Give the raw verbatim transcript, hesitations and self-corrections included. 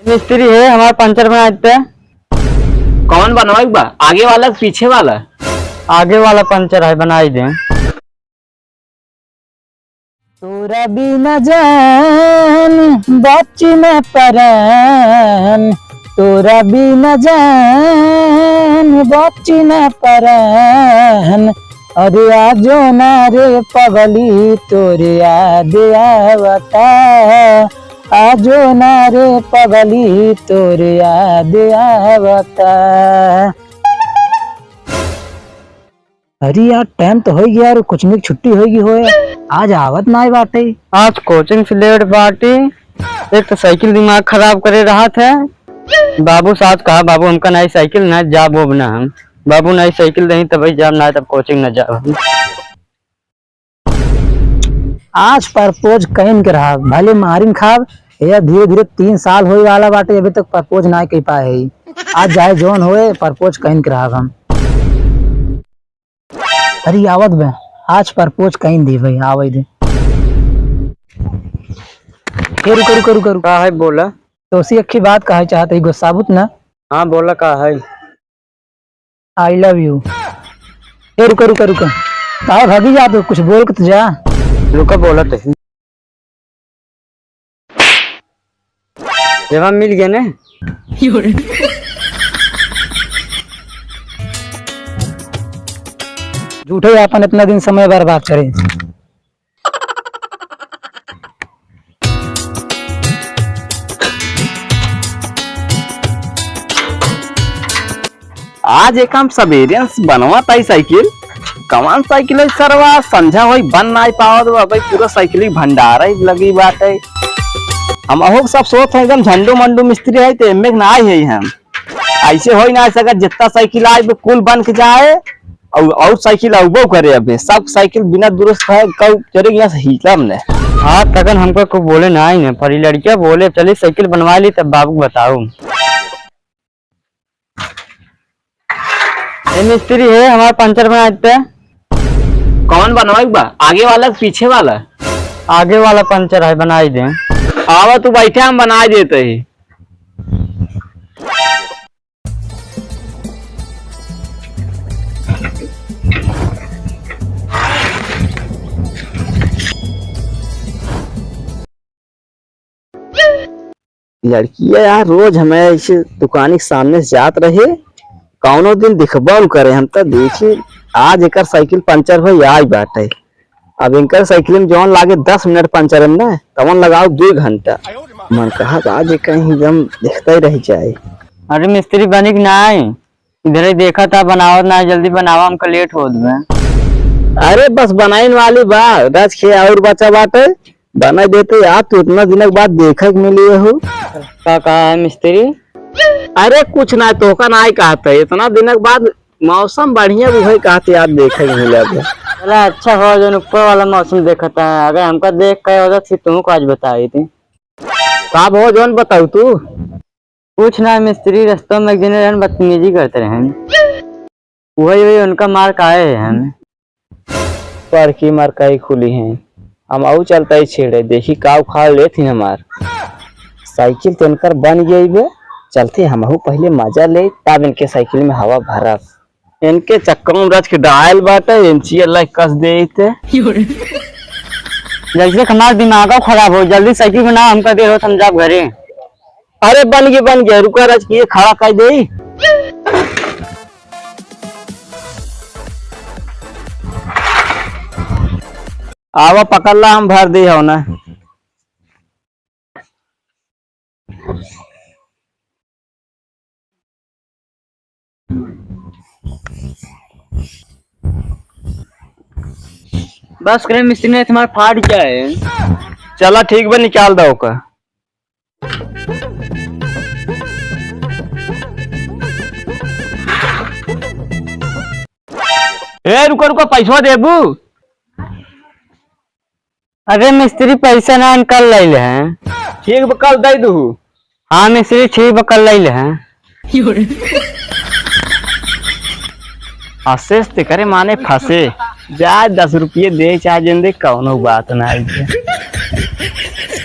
मिस्त्री है, हमार पंचर बनाइ दे। कौन बनवाई बा, आगे वाला कि पीछे वाला? आगे वाला पंचर है, बनाइ दे। तोरा बिना जान बाची ना परान, तोरा बिना जान बाची ना परान। अरे आजो ना रे पगली, तोरे याद आवता, आजो ना रे पगली, तोरे याद आवता। अरे यार, टाइम तो होइ गया यार, कोचिंग की छुट्टी होइ गई होए, आज आवत नाई बाटे। आज कोचिंग से लेट बाटे, एक तो साइकिल दिमाग खराब करे रहत है। बाबू से आज कहा, "बाबू, हमका नाई साइकिल, ना जाब ओब ना हम।" बाबू नाई साइकिल देही तब जाब, ना तब कोचिंग ना जाब हम। आज प्रपोज कइन के रहा, भले मारिन खाब, या धीरे धीरे तीन साल होए वाला बाटे, अभी तक प्रपोज ना कइ पाए है। आज चाहे जौन होए, प्रपोज कइन के रहा हम। अरे आवत बे, आज प्रपोज कइन दे भाई, आवे दे। ए, रुका, रुका, रुका, रुका। का है, बोला। तो उसी अक्खी बात कहे चाहत है, गुस्साबुत ना? हाँ, बोला, का है? I love you। ए, रुका, रुका, रुका। ताऊ भागी जा, तो कुछ बोल के तो जा। रुका, बोला तो। जब हम मिल गए ना। झूठे अपन इतना दिन समय बर्बाद करे। आज एक हम सबेरे से बनवा ताई साइकिल। कवन साइकिल है सरवा, संझा होई बन नाई पावत बा भाई, पूरा साइकिल ही भंडारा ही लगी बाटे। हम अहो सब सोच है एकदम झंडू मंडू मिस्त्री है तो एमे के नाई है हम। ऐसे होई ना सकत, जितना साइकिल आए बे कुल बन के जाए और, और साइकिल आउबो करे। अबे सब साइकिल बिना दुरुस्त है, कऊ चले गया हिलम ने। हाँ, तखन हमको कुछ बोले ना आई ने, पर ई लड़किया बोले, "चली साइकिल बनवा ली, तब बाबू को बताऊ।" ए मिस्त्री है, हमार पंचर बनाइ दे। कौन बनवाई बा, आगे वाला कि पीछे वाला? आगे वाला पंचर है, बनाइ दे। आवा तू बैठे, हम बनाइ देते ही। लड़किया यार रोज हमें ऐसे दुकानी के सामने से जात रहे, कौनो दिन दिखबा न करे। हम तो देखी आज एकर साइकिल पंचर होई आई बाटे। अब इनकर साइकिल में जौन लागे दस मिनट पंचर में ना, तवन लगाओ दो घंटा। मन कहा आज कहीं एकदम देखता ही रह जाए। अरे मिस्त्री बनी कि नाई? इधर ही देखा था, बनावत ना, जल्दी बनावा, हमका लेट होत बा। अरे बस बनाइन वाली बा, रच के और बचा बाटे, बनाइ देते यार, तू इतना दिनक बाद देखे के मिली हो। का कहा है मिस्त्री? अरे कुछ ना, तोहका ना ही कहत है, इतना दिनक बाद मौसम बढ़िया भी है, कहत यार देखे के मिले अब। चला अच्छा हो, जौन ऊपर वाला मौसम देखत है, अगर हमका देख के होता फिर तुमको आज बताई थी। का भो जौन बताऊ तू? कुछ ना मिस्त्री, रस्तों में एक जने रहन बदतमीजी करते रहन, वही वही उनका मार काहे है हम। पर की मार काहे खुली हैं, हम आऊ चलता ही छेड़े, देखी का उखाड़ लेत ही हमार। साइकिल तो इनकर बन गई बे, चलते हमहू पहले मजा ले, तब इनके साइकिल में हवा भरब। इनके चक्कर में रच के डायल बाटे, इंची अल्लाह कस दे इते। जैसे कि हमार दिमाग खराब हो, जल्दी साइकिल बनाओ, हमका देर होत, हम जाब घरे। अरे बन गई, बन गई, रुका रच के ये खड़ा कर दे। आवा पकड़ ला, हम भर दे हो ना। बस करे मिस्त्री ने तुम्हारा फाट जाए। चला ठीक बा, निकाल दो ओका। ए रुको रुको, पैसवा देबू? अरे मिस्त्री, पैसा ना, कल लैले हैं। ठीक बा, कल दे दू। हाँ मिस्त्री, ठीक बा, कल लैले हैं। अशेष ते करे माने फंसे, जा दस रुपये दे चाहे जिन दे, कौनो बात ना आई।